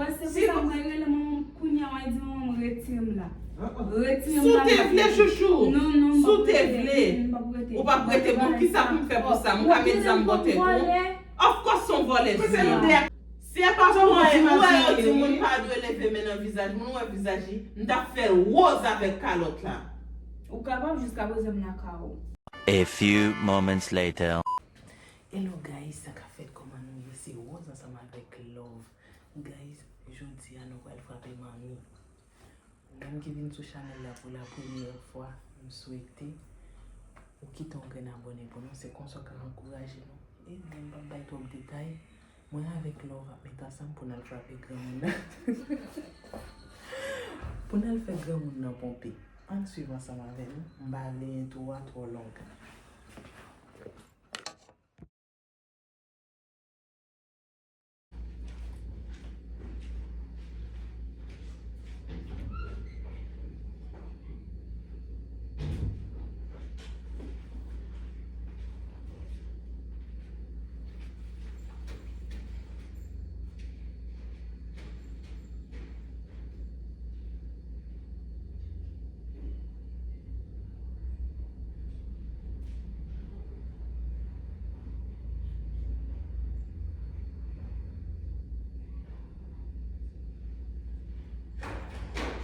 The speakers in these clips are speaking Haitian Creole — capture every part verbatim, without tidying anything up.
Wè, se pou sa mwen rele manman m kounye a, mwen di manman m retire m la. Retire m la. Si w te vle, chouchou. Non, non, m p ap rete. Si w te vle. M p ap rete. Ou p ap rete, bon, kisa pou m fè pou sa? M ka met zam bò tèt ou? Of course, se yon vòlè li ye. Se pa pou anyen, ou wè yo di moun pa dwe leve men nan vizaj moun, ou wè vizaj li, m t ap fè l woz avèk kalòt la. Ou kapab, jiska prezan m nan kay ou. A few moments later. Hello guys, sa k ap fèt, kòman nou ye? Se Rose ansanm avèk Love. Guys, jodi a nou pral frape manmi. Ou menm ki vin sou chanèl la pou la premyè fwa, m swete ou kite yon grenn abòne pou nou, se konsa w ka ankouraje nou. E m p ap bay twòp detay, mwen avèk Love ap met ansanm pou n al frape granmoun nan. Pou n al fè granmoun nan ponpe. Ann swiv ansanm avè nou, m pa vle entwo a twò long.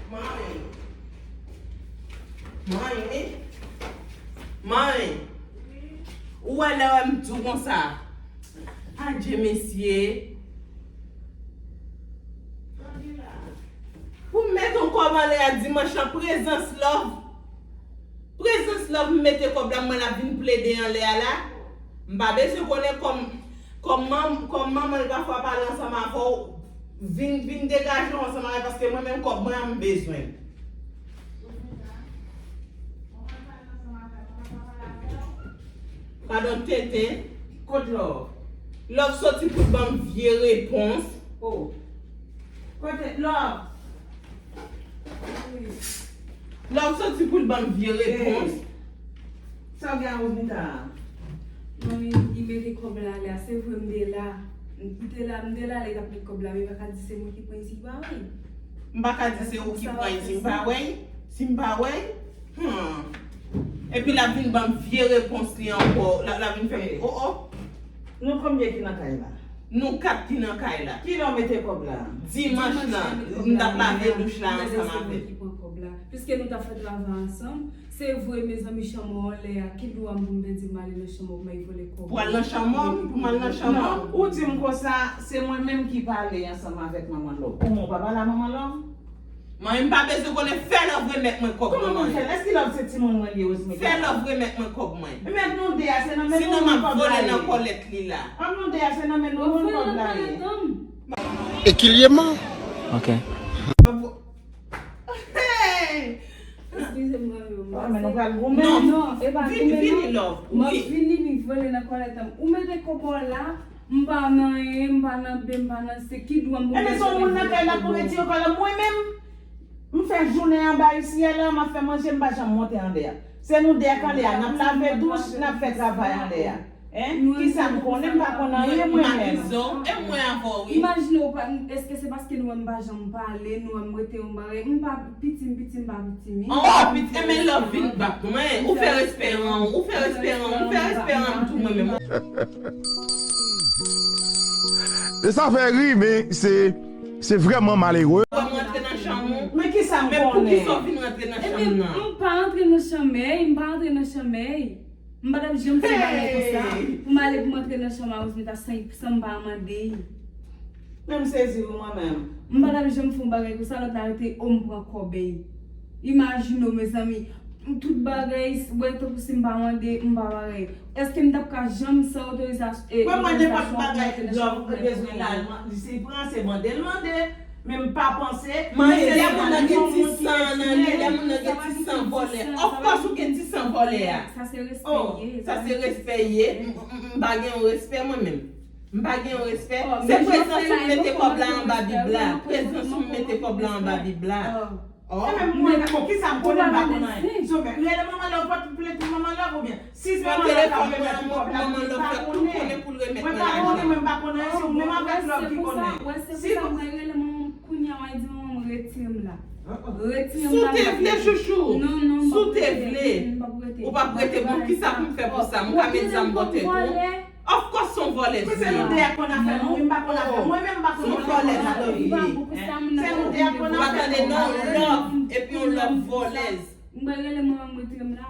Manmi. Manmi. Manmi. Ou wè lè wè m di w konsa. Adje mesye. Pou m mete yon kòb anlè a dimanch lan, prezans Love. Prezans Love, m mete kòb la, m wè l ap vin plede anlè a la. M pa bezwen konnen kòm, kòm manm, kòm manman l pafwa pale ansanm avè w. Vin, vin degaje w ansanm avè l, paske mwen menm kòb mwen an m bezwen l. Padon tenten. Kot Love? Love soti pou l ban m vye repons. Oh. Kote Love? Love soti pou l ban m vye repons. Sa w gen a Rosemita a? Manmi, li mete kòb la lè a. Se vre m te la. M te la, m te la lè y t ap met kòb la, men pa ka di se mwen ki pran isit pa wè. M pa ka di se ou ki pran isit pa wè. Si m pa wè. Hmm. Epi l ap vin ban m vye repons li ankò. L ap, l ap vin fè m, oh, oh. Nou konbyen ki nan kay la? Nou kat ki nan kay la. Kilè w mete kòb la? Dimanch lan, m t ap lave douch la ansanm avè l. Piske nou t ap fè travay ansanm, se vre, mezanmi, chanm ou anlè a, ki dwa m pou m te di m ale nan chanm ou pou m al vòlè kòb ou? Pou al nan chanm ou? Pou m al nan chanm ou? Non, ou di m konsa, se mwen menm ki pale ansanm avèk manman Love. Ou menm ou pa pale a manman Love? Manmi, m pa bezwen konnen, fè Love remèt mwen kòb mwen, manmi. Kòman pou m fè? Èske Love se timoun mwen li ye, Rosemita? Fè Love remèt mwen kòb mwen. Remèt nou de a, se nan men nou kòb la ye. Sinon, m ap vole nan kòlèt li la. An nou de a, se nan men nou kòb la ye. Ekilyèman. Ok. Hey! Eskize m, manmi, m pase. Ah, men nou pral goumen. Non, non, e pa vini, goumen, vini, non. Love. M ap vini, vin vole nan kòlèt an. Ou mete kòb ou la, m pa nan anyen, m pa nan B, m pa nan C, ki dwa m pou... Ebyen, se yon moun nan kay la pou retire kòb la. Mwen menm, m fè jounen anba isi a la, m ap fè manje, m pa janm monte anlè a. Se nou de a k anlè a, n ap lave douch, n ap fè travay anlè a. Hein? Kisa m konnen? M pa konn anyen mwen menm. M akize w, e mwen avè w, wi. Imajine w pa, èske se paske nou wè m pa janm pale, nou wè m rete yon bagay, m pa piti, m piti, m pa piti, wi. An w pa piti, e men Love vin bat mwen, ou fè respè an, ou fè respè an, ou fè respè an tou mwen menm. E sa fè ri, men se, se vrèman malere. Wè m rantre nan chanm ou. Men kisa m konnen? Men poukisa w vin rantre nan chanm nan? Ebyen, m pa rantre nan chanm, ey, m pa rantre nan chanm, ey. M pa t ap janm fè bagay konsa. Pou m ale pou m antre nan chanm a Rosemita san, san m pa mande. Men m sezi wi mwen menm. M pa t ap janm fè yon bagay konsa, lòt la rete, o, m pran kòb, ey. Imajine w, mezanmi. Tout bagay, wè, tankou si m pa mande, m pa bagay. Èske m t ap ka janm san otorizasyon, e, otorizasyon pou m antre nan chanm pou m mete kòb? Mwen mande nenpòt bagay, Love bezwen la, si l pran, se mande l mande. Men m pa panse, men se lè moun nan gen ti san nan li, lè moun nan gen ti san vòlè. Of course ou gen ti san vòlè a. Sa se respè ye. Oh, sa se respè ye. M, m, m pa gen yon respè mwen menm. M pa gen yon respè. Se prezans ou m mete kòb la anba bib la. Prezans ou m mete kòb la anba bib la. Oh. E men mwen, kisa m konnen, m pa konn anyen. So, men, rele manman Love, pot plent pou manman Love oubyen? Si se manman Love k ap remèt ou kòb la, m pa konnen. Mwen pa konnen, mwen m pa konnen anyen, se ou menm avèk Love ki konnen. Wè, se pou sa mwen rele manman m Retire m la. Si w te vle, chouchou. Non, non, m p ap rete. Si w te vle, m p ap rete. Ou p ap rete, bon, kisa pou m fè pou sa? M ka met zam bò tèt ou? Of course, se yon vòlèz li ye. Se nou de a konn afè nou, wi, m pa konn afè. Mwen menm, m pa konn afè. Se yon vòlèz li ye. Se nou de a konn afè nou. Ou pa tande non, love, epi yon love vòlèz. M pa rele mwen, m retire m la.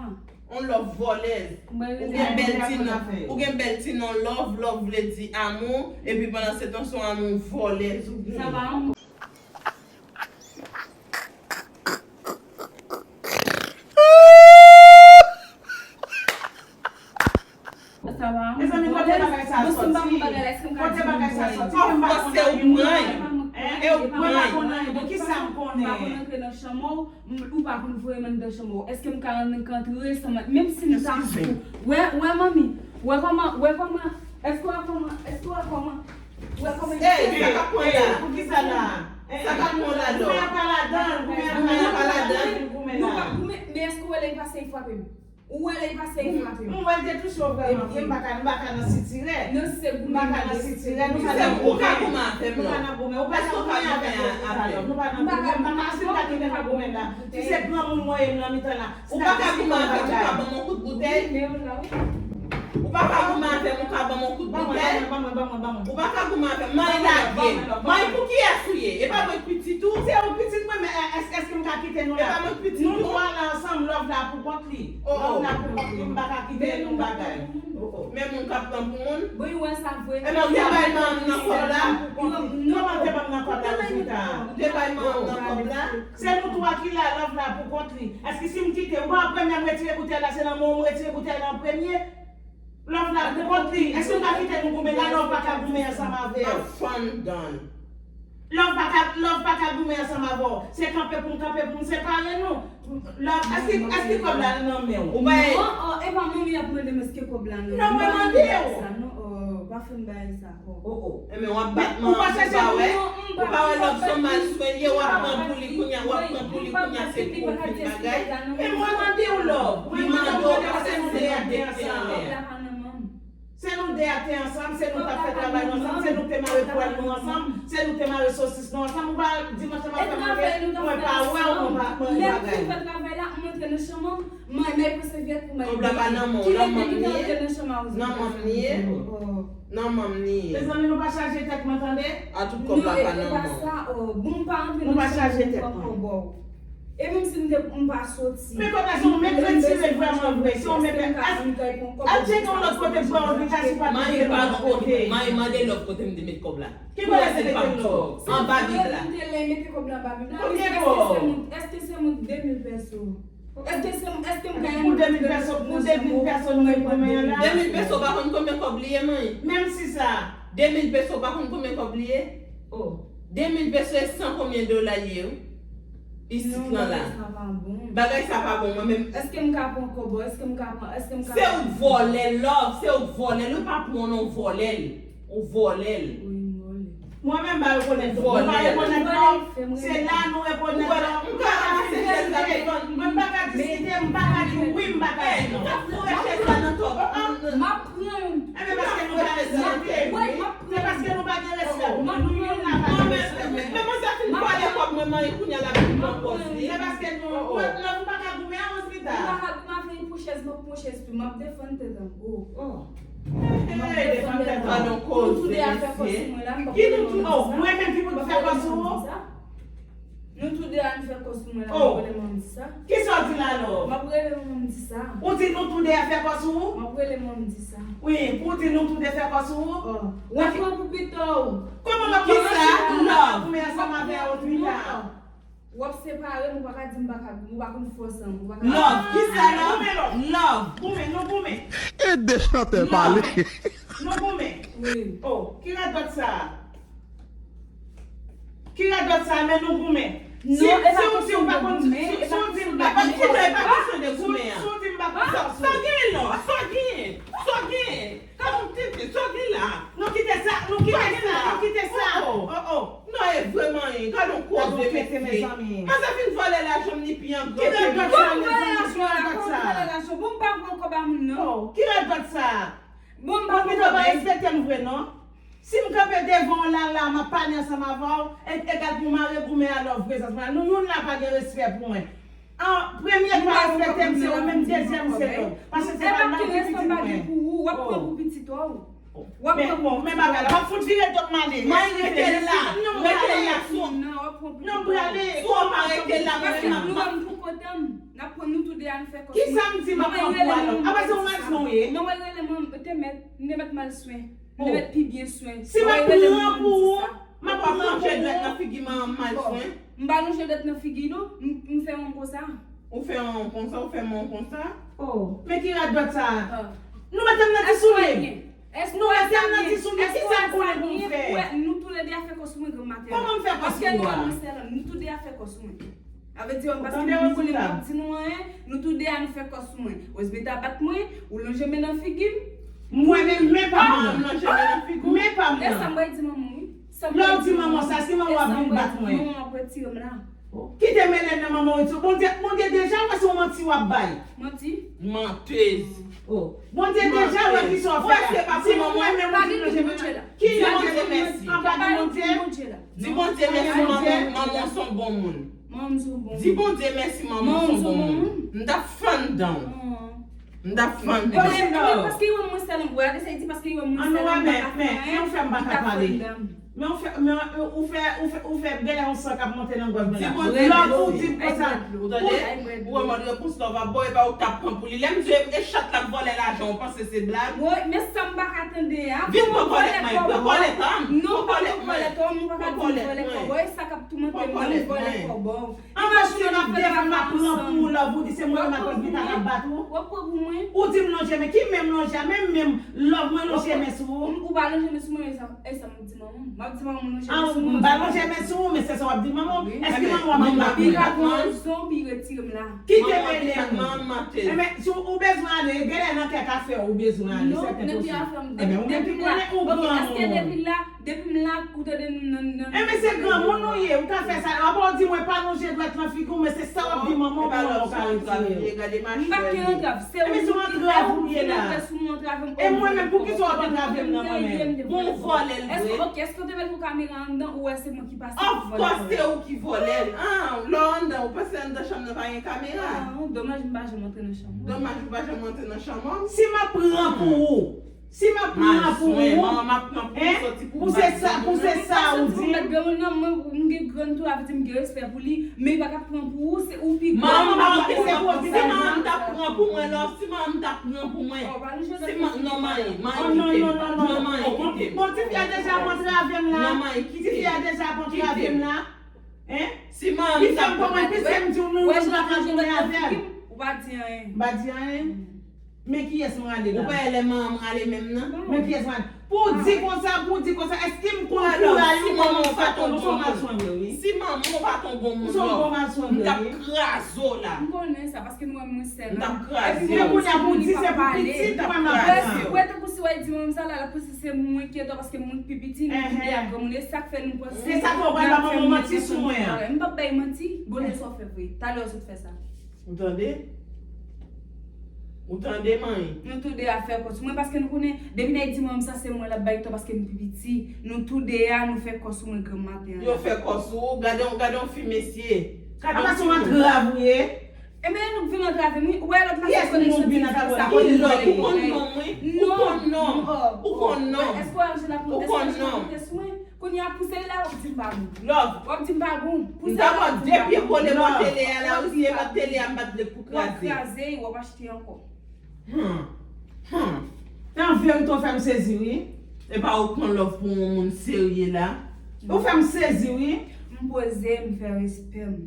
On love vòlèz. Ou gen bèl ti non. Ou gen bèl ti non love, love vle di amou, epi pandan se tan se yon amou vòlèz ou gen. Sa pa amou. Sa pa amou. Mezanmi, kote bagay sa a soti? Kote bagay sa a soti? Of course, se ou pran. E ou pran. Mwen pa konn anyen. Bon, kisa m konnen? M pa konn antre nan chanm ou. M- Ou pa konn voye m anndan chanm ou. Èske m ka antre san mwen? Menm si m ta fou. Wè, wè, manmi. Wè kòman, wè kòman. Èske w wè kòman, èske w wè kòman? Wè kòman. Ey, sa k ap pran la? Poukisa la? Sa k ap pran la, dò? Goumen an pa ladan, goumen an pa ladan. Nou pa goumen, men èske w wè lè l pase, l frape m? Ou wè lè l pase, l frape m? M wè l te touche w vrèman vre, m pa ka, m pa ka nan sitirè. Non, se goumen. M pa ka nan sitirè, nou pa nan goumen. Ou ka goumen avè m, non? Nou pa nan goumen. Ou pa nan goumen avè m, nou pa nan goumen. M pa ka, m pa ka, si m ta kite nou goumen la. Si se granmoun mwen ye m nan mitan la. Ou pa ka goumen avè m, ou ka ban m yon kout boutèy. Ou pa ka goumen avè m, ou ka ban m yon kout boutèy. Ou pa ka goumen avè m, may lage. May pou kiyès ou ye? E pa mwen k pitit ou? Se ou k pitit mwen, men è- èske, èske m ka kite nou la? E pa mwen k pitit ou? Nou twa la ansanm, love la pou kont li. Love la pou kont li, m pa ka kite nou bagay. Men moun k ap pran pou moun. Bon, ou wè sa vre. Ebyen, ou te bay manman m nan kòb la? Kòman te ban m nan kòb la, Rosita? Ou te bay manman m nan kòb la? Se nou twa ki la, love la pou kont li. Èske si m kite, ou pa wè premye m retire boutèy la, se nan men w m retire boutèy la an premye? Love la pou kont li. Èske m ka kite nou goumen la? Love pa ka goumen ansanm avè w. Fun done. Love pa ka, love pa ka goumen ansanm avè w. Se kanpe pou m kanpe pou m separe nou. Love, èske, èske kòb la nan men w? Ou bay. Non, oh, e pa manmi ap mande m èske kòb la nan men m. Non, mwen mande w. Non, oh, pa fè m bagay sa. Oh, oh. Enben, w ap bat manman pou pa wè. Ou pa wè love se yon mal swen li ye, w ap pran pou li kounye a, w ap pran pou li kounye a, se pou ou fin bagay. Men mwen mande w love. Mwen mande w love, se nou de a te ansanm. Se nou de a te ansanm, se nou t ap fè travay nou ansanm, se nou k te mare pwal nou ansanm, se nou k te mare sosis nou ansanm. Ou pa dimanch lan m ap fè manje, mwen pa wè w, mwen pa manje bagay. Lè m fin fè travay la, m antre nan chanm an, Mwen, mwen pran sèvyèt pou mwen. Kòb la pa nan men w, nan manm li ye. Nan manm li ye. Nan manm li ye. Mezanmi, nou pa chaje tèt mwen, tande? A tout kòb la pa nan men w. Non, e pa sa, oh. Bon, m pa antre nan chanm ou pran kòb ou. E menm si m te, m pa soti. Men kòb la, se yon mèt retire vrèman vre. Se yon mèt. Al tcheke yon lòt kote pou wè yon aplikasyon pa t mete lòt kote. Mari, mande lòt kote m te met kòb la. Ki kote se mete lòt? Anba Bib la. M te lè mete kòb la anba Bib la. Kote kòb? Èske se mwen, èske se mwen de mil pèso? Èske se, èske m ka... Pou de mil pèso, pou de mil pèso nou mèt goumen an la? De mil pèso pa konn konbyen kòb li ye, manmi? Menm si sa. De mil pèso pa konn konbyen kòb li ye? Oh. De mil pèso e san konbyen dola li ye, wi? Isit lan la. Non, bagay sa pa bon. Bagay sa pa bon, mwen menm. Èske m ka pran kòb ou? Èske m ka pran, èske m ka... Se ou k vòlè, love, se ou k vòlè, nou pa pran non vòlè l. Ou vòlè l. Wi, m vòlè. Mwen menm, m pa rekonèt non. Ou pa rekonèt non. Se la nou rekonèt non. M ka ranmase chèz la devan. Mwen m pa ka diskite, m pa ka di wi, m pa ka di non. M ap foure chèz la nan tòp. M ap pran youn. Enben, paske nou pa respekte. Se paske nou pa gen respè pou moun. Nou youn la pa gen respè. Men manzè fin vòlè kòb mwen, manyen kounye a l ap vin pran pòz li. Se paske nou, love, nou pa ka goumen a Rosita. M pa ka goumen avè li pou chèz, m ap pran chèz tou. M ap defann tèt an. Oh. Hey, defann tèt an. Nou toude a fè kò sou mwen la, m p ap rele manmi sa. Ki nou tou-, oh, mwen menm ki pou fè kò sou ou? Nou toude a nou fè kò sou mwen la, m ap rele manmi sa. Kisa w di la, love? M ap rele manmi sa. Ou di nou toude a fè kò sou ou? M ap rele manmi sa. Wi, pou w di nou toude fè kò sou ou? Oh. Ou pran pou pito. Kòman w ap pran pou pito? Kisa? Love. Goumen ansanm avè ou, Rosita. W ap separe m, ou pa ka di m pa ka goumen, ou pa konn fòs an m, ou pa ka... Love, kisa love? Love. Goumen, nou goumen. Ede chantè pale. Nou goumen. Wi. Oh, ki radòt sa a? Ki radòt sa a, men nou goumen. Si, si ou di ou pa konn, si, si ou di m pa konn fòs, e pa kesyon de goumen an. Si ou di m pa konn fòs. Sa w genyen non, sa w genyen, sa w genyen. Sa w genyen la? Nou kite sa, nou kite sa, nou kite sa. Oh, oh. Non, e vrèman, e, gade yon koze, mesye. Manzè fin vòlè lajan m, li pi an gran ke li. Kòman vòlè lajan la, kòman vòlè lajan? Bon, m pa pran kòb a moun, non. Oh, ki radòt sa? Bon, m pa pran kòb a moun. Ou pa respekte m vre, non? Si m kanpe devan w la, la, m ap pale ansanm avè w, e, egal pou mare goumen a love prezans mwen. Nou youn la pa gen respè pou mwen. An, premye ki pa respekte m, se ou menm, dezyèm, se love. Paske se pa love ki pitit mwen. Ou ap pran pou pitit ou. W ap pran pou pitit ou. Men bagay la, w ap fout vire do m ale. Mwen rete la. Non, m prale. Non, w ap pran pou pitit ou. Non, m prale. Si w pa rete la, paske nou menm pou kote m, n ap pran nou tou de a, nou fè kòs. Kisa m di m ap pran pou alò? Apa se yon mal swen w ye? Non, mwen rele manman, te mèt, m te mèt mal swen. M te mèt pi byen swen. Si m ap pran pou ou, m ap pran pou ou. Lonje dwèt nan figi manman m mal swen. M pa lonje dwèt nan figi non, m, m fè yon konsa. Ou fè yon konsa, ou fè yon konsa. Oh, men ki rad dwèt sa a? Nou mete m nan ti soulye. Nou mete m nan ti soulye. Kisa m konnen pou m fè? Nou tou le de a fè kòs mwen granm maten. Kòman m fè kòs ou a? Paske nou wè mwen sèl, nou tou de a fè kòs mwen. Sa vle di, paske nou konnen m p ap di nou anyen, nou tou de a nou fè kò sou mwen. Rosebeta bat mwen, ou lonje men nan figi m. Mwen menm, men pa m nan. Lonje men nan figi w. Men pa m nan. E sa m bay di manman w, wi. Lè w di manman w sa, si manman w ap vin bat mwen. Manman w ap retire m la. Kite mele nan manman w, retire. Bondye, Bondye deja wè se yon manti w ap bay. Manti? Mantez. Oh. Bondye deja wè kisa w ap fè la. Si manman w menm ou di lonje men nan. Ki Bondye mèsi? Anba di Bondye. Di Bondye mèsi, manman, manman w se yon bon moun. Manman m se yon bon moun. Di Bondye mèsi, manman w se yon bon moun. M t ap fann dan w. M t ap fann dan w. Paske yo wè mwen sèl, wè, gade sa y di, paske yo wè mwen sèl, m pa ka fè anyen, m t ap fann dan m. Men ou fè, men ou fè, ou fè, ou fè, genlè yon san k ap monte nan gòj mwen la. Lòv ou di m konsa. Ou tande? Ou wè mòd repons lòv ap ba w, e pa ou k t ap pran pou li. Lè m di w e chat la k vòlè lajan, ou panse se blag? Woy, men sa m pa ka tande a. Vin pran kòlèt mwen, pran kòlèt an. Non, pa pran kòlèt an, ou pa ka di m vòlè kòbò. E sa k ap toumante m nan, m vòlè kòbò. Anvan si w ap defann m ap pran pou ou, lòv ou di se mwen menm ak Rosebeta k ap bat ou. W ap pran pou mwen? Ou di m lonje men, ki men m lonje a? Menm men m, lòv mwen lonje men sou ou. Ou pa lonje men sou mwen, e sa, e sa m ap di manman m. M ap di manman m lonje men sou mwen. M pa lonje men sou ou, men se sa w ap di manman w. Èske manman w ap vin bat mwen? Pi rapid, zonbi retire m la. Kite mele m. Enben, si ou bezwen ale, genlè nan kèk afè ou bezwen ale, sèten posib. Enben, ou menm ki konnen ou granmoun. Depi m la, ou tande nou nan, nan. Enben, se granmoun ou ye, ou ka fè sa. Apa w di mwen pa lonje dwèt nan figi w, men se sa w ap di manman w pou manman w ka retire w. M pa gen antrav, se ou ki antrave m, ou vin antre sou mwen, antrave m. E mwen menm, poukisa w ap antrave m nan mwen menm? Bon vòlè l vre. Èske, ok, èske w te mete yon kamera anndan ou wè se mwen ki pase pou vòlè kò? Of course, se ou ki vòlè l. Ah, lè w anndan, ou panse anndan chanm nan pa gen kamera? Ah, domaj m pa janm antre nan chanm ou. Domaj ou pa janm antre nan chanm ou. Si m ap pran pou ou, Si m ap pran pou ou, hein, pou se sa, pou se sa ou di m. Mwen, m gen grann tou, sa vle di m gen respè pou li, men li pa ka pran pou ou, se ou pi gran. Manman, manman, se pwòp. Si manman m t ap pran pou mwen, love, si manman m t ap pran pou mwen. Si manman, non, manman, manman, kite m. Non, manman, kite m. Bon, tifi a deja ap antrave m la. Tifi a deja ap antrave m la. Hein? Si manman m t ap pran pou mwen, piske m di w nou, nou pa ka tounen avè l. Ou pa di anyen. M pa di anyen. Men kiyès m rale la? Ou pa wè lè manman m rale menm nan? Men kiyès m rale? Pou w di konsa, pou w di konsa, èske m konn kouraj ou, manman w pa t yon bon moun? Si manman w pa t yon bon moun, m t ap kraze w la. M konnen sa, paske nou wè mwen sèl. M t ap kraze w. Men kounye a pou w di se pou pitit mwen m ap pran. Ou wè tankou si w al di manman m sa la, l ap panse se mwen ki enteresan paske mwen k pi piti, nou tou de a granmoun. E sa k fè nou panse. Se sa k fè w pral ba manman w manti sou mwen an. M p ap bay manti, Bondye sa w fè vre. Talè w sot fè sa. Ou tande? Ou tande, manmi? Nou tou de a fè kò sou mwen, paske nou konnen, depi nèg di manman m sa, se mwen l ap bay tò, paske m pi piti. Nou tou de a, nou fè kò sou mwen granm maten an. Yo fè kò sou ou, gade yon, gade yon fi mesye. Apa se yon antrav ou ye? Enben, nou vin antrave m, wi. Ou wè lòt la se koneksyon telefòn sa. Ou konn non mwen? Ou konn non? Ou konn non? Èske w al jwenn la pou, èske w al jwenn la pou tès mwen? Kounye a, pou seri la, w ap di m pa bon. Love. W ap di m pa bon. Pou seri la, w ap di m pa bon. M ta pran de pye kole bò tele a la, wi, si e pa tele a, m pa t vle pou kraze. W ap kraze, w ap achte ankò. Hmm. Hmm. An verite, w fè m sezi, wi. E pa ou k pran love pou yon moun serye la. Ou fè m sezi, wi. M poze, m fè respè m.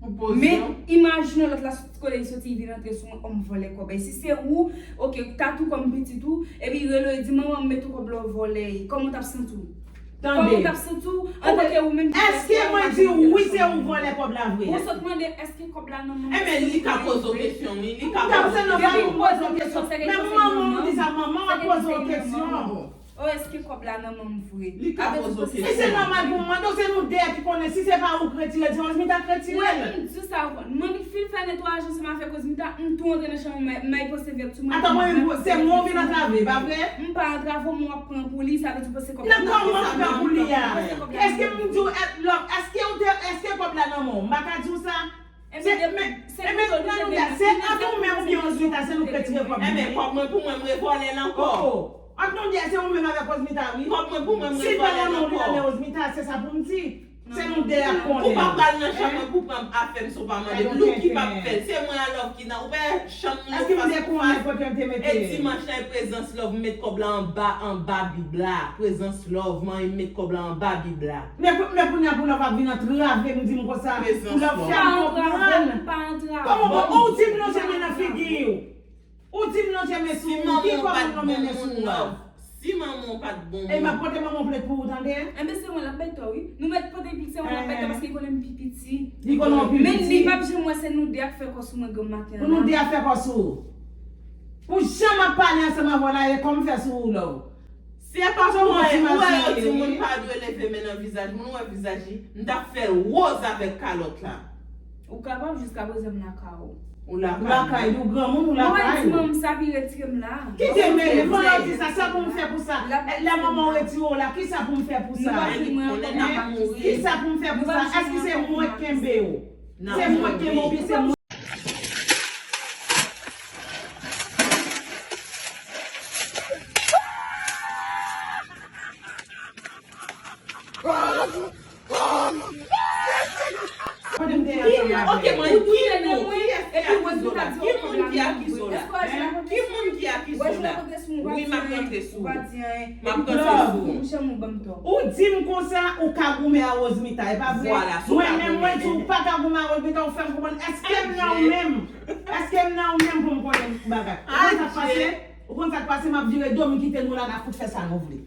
Ou poze. Men, imajine lòt la sot kolèj soti, vin antre sou mwen, o m vòlè kòb. E si se ou, oke, ou ta tou kòm pitit ou, epi rele w, di, manman, m met yon kòb la, w vòlè. Kòman w t ap santi w? Tande. Kòman w t ap santi w antanke ou menm ki fè sa? Èske mwen di w wi se ou vòlè kòb la vre? Ou sot mande èske kòb la nan men mwen? Enben, li ka poze w kesyon, wi. Li ka poze w kesyon. Depi m poze w kesyon, se ke li pase manman. Men manman w di sa, manman w ap poze w kesyon. Oh, èske kòb la nan men m vre? Li ka poze w kesyon. E se nòmal pou m mande w, se nou de a ki konnen. Si se pa ou k retire l, se Osmita k retire l. Mwen, m di sa, mwen, m fin fè netwayaj ansanm avèk Osmita, m tou antre nan chanm mwen, m al poze vèb sou mwen. Atò, mwen, se mwen ou vin antrave, pa vre? M pa antrave w, mwen w ap pran pou li, sa vle di w poze kòb la. Nan kòman m pran pou li a? Èske m di w, èske ou te, èske kòb la nan men w? M pa ka di w sa? Se, men, men, nan nou de a, se ant ou menm oubyen Osmita, se nou k retire kòb li. Enben, kòb mwen pou mwen, m revòlè l ankò. Oh, oh. Ant nou de a, se ou menm avèk Osmita, wi. Kòb mwen pou mwen, m revòlè l ankò. Si l pa nan men w, li nan men Osmita, se sa pou m di. Se nou de a k konnen. Ou pa pral nan chanm mwen pou pran afè m si w pa mande m. Lucky p ap fè l. Se mwen a Love ki nan. Ou wè chanm nou fas pou fas. Èske m dekouvri kote m te mete? E dimanch la, e prezans Love, m met kòb la anba, anba bib la. Prezans Love, mwen, m met kòb la anba bib la. Men, men kounye a pou Love ap vin antrave m, di m konsa, pou Love fè m konprann. Kòman, ou di m lonje men nan figi w? Ou di m lonje men sou ou, ki kòman m lonje men sou ou? Si manman w pa t bon moun. E m ap pote manman w plent pou ou, tande? Enben, se mwen l ap bay tò, wi. Nou mèt pote plent, se mwen l ap bay tò, paske li konnen m pi piti. Li konnen w pi piti. Men li p ap janm wè se nou de a k fè kò sou mwen granm maten an la. Pou nou de a fè kò sou ou. Pou jan m ap pale ansanm avè w la, e kò m fè sou ou, Love. Se pa kòman ou wè yon timoun pa dwe leve men nan vizaj moun, ou wè vizaj li, m t ap fè l woz avèk kalòt la. Ou kapab, jiska prezan m lakay ou. Ou lakay. Ou lakay, ou granmoun, ou lakay. Mwen di manman sa, pi retire m la. Kite men, fò yo di sa, sa pou m fè pou sa? Lè manman w retire w la, kisa pou m fè pou sa? Li konnen n ap mouri. Kisa pou m fè pou sa? Èske se mwen k kenbe w? Se mwen k kenbe w, oubyen se mwen Kote m te ye ansanm avè w? Ok, mwen, ki moun, kiyès ki akize w la? Ki moun ki akize w la? Ki moun ki akize w la? Wi, m ap konte sou ou. M ap konte sou ou. Ou di m konsa, ou ka goumen a Rosemita, e pa vre? Mwen menm, mwen di w pa ka goumen a Rosemita, ou fè m konprann. Èske m nan ou menm? Èske m nan ou menm pou m konnen bagay? Ou konn sa k pase? Ou konn sa k pase? M ap vire do m kite nou la, n a fout fè sa nou vle.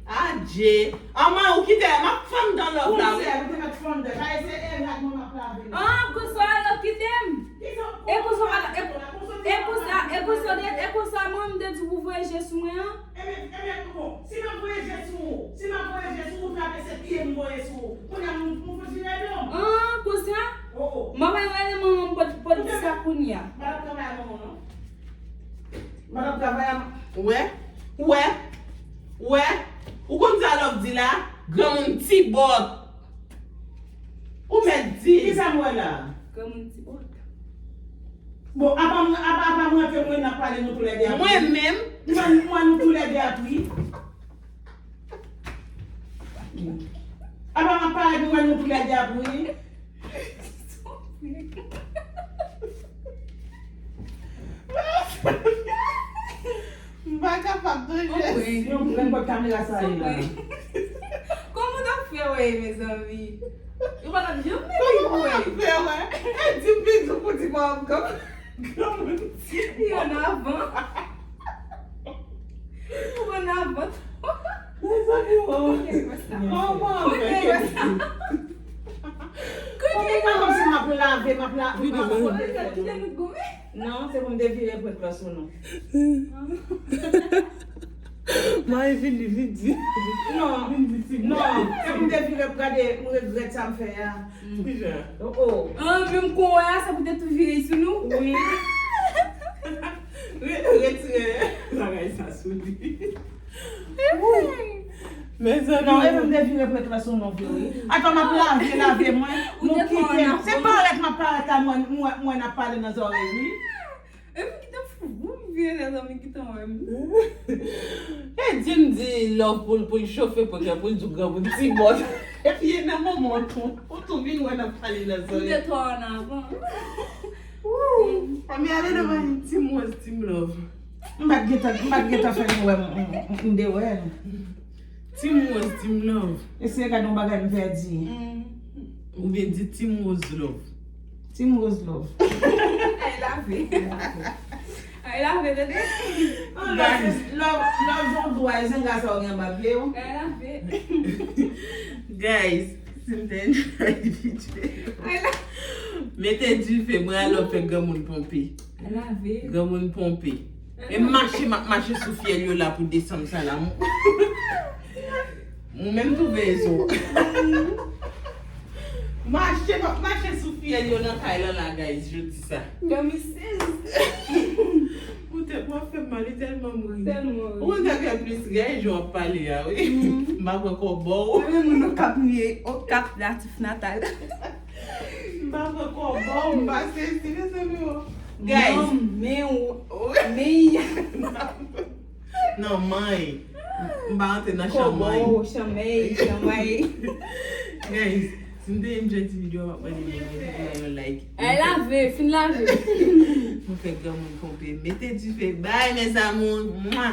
Adje. Ama, ou kite, m ap fann dan love la, wi. Ou te mèt fann dan. Sa e se Eva ak mwen m ap lave la. Ah, konsa w al kite m? E konsa w pa, e, e konsa, e konsa, e konsa mwen m te di w pou voye je sou mwen an? Ebyen, ebyen, bon, si m ap voye je sou ou, si m ap voye je sou ou, ou trape se pye m voye sou ou. Kounye a, m, m fout vire do m. Ah, konsa? Oh, oh. M ap al rele manman m pou, pou l di sa kounye a. M pa t ap travay ak manman w, non. M pa t ap travay ak. Ou wè? Ou wè? Ou wè? Ou konn sa love di la? Granmoun ti bòt. Ou mèt di. Kisa m wè la? Granmoun ti bòt. Bon, apa mwen, apa, apa mwen ke mwen n ap pale nou toulède a pou li? Mwen menm. Mwen, mwen nou toulède a pou li. Apa m ap pale pou mwen nou toulède a pou li? M pa kapab, non, Jezi. Yon grenn bòt kamera sa ye la. Kòman w t ap fè wè, mezanmi? Ou pa t ap janm mete pou wè. Kòman w ap fè wè? E di m vin di w pou di m ap granmoun ti. Li ann avan. Ou ann avan. Mezanmi, o. Kòman w ap fè? Kòman w ap fè? Kòman w ap fè? M ap lave, m ap lave, m ap fwote. Kite nou goumen. Non, se pou m te vire pran plas ou non. Mwen vin, li vin di. Non, vin di ti non. Se pou m te vire gade, m regrèt sa m fè a. Kijan? Oh, oh. Ah, menm kon wè a, sa poutèt ou vire sou nou? Wi. Re-, retire bagay sa sou li. Mezanmi. Non, e menm de vire prèt la sou non vre, wi. Atann, m ap lave, lave mwen. Nou kite m. Se parèt m ap parèt la, mwen, mwen, mwen ap pale nan zòrèy li. E m ki te fou, m vire lè zanmi ki te wè m. E di m di love pou l, pou l chofe pòt la, pou l di w granmoun ti bòt. Epi e nan moman w tou, ou tou vin wè n ap pale nan zòrèy. M te twò ann avan. Wou! Fanmi ale devan Team Rose, Team Love. M pa t gentan, m pa t gentan fè nou wè m, m, m, m de wè nou. Team Rose, Team Love. Eseye gade yon bagay m pèdi. Oubyen di Team Rose Love. Team Rose Love. Ay lave. Ay lave, tande. Love, love, love, yon dwa, e zanga sa w gen anba pye w. Ay lave. Guys, si m te enjoy videyo. Ay lave. Mete dife, mwen alò fè granmoun ponpe. Ay lave. Granmoun ponpe. E mache, m ap mache sou fyèl yo la pou desanm sa la. M- Mwen menm tou veye sou. Mache, m ap mache sou fyèl yo nan kay lan la, guys, jodi sa. Gami sez. Poutèt mwen fè m mal, li tèlman m ri. Tèlman ri. Ou wè gade plis ri, jan w ap pale a, wi. M pa pran kòbò w. Mwen menm moun Okap m ye, Okap natif natal. M pa pran kòbò w, m pa sezi, mezanmi, o. Guys. Non, men w, men y. Non, may. M pa antre nan chan may. Kòbò, chan may, chan may. Guys, si m te yon jèn ti videyo, m ap mande yon like. Ay lave, fin lave. Nou fè granmoun konpe. Mete dife. Bye, mes amours. Mwa.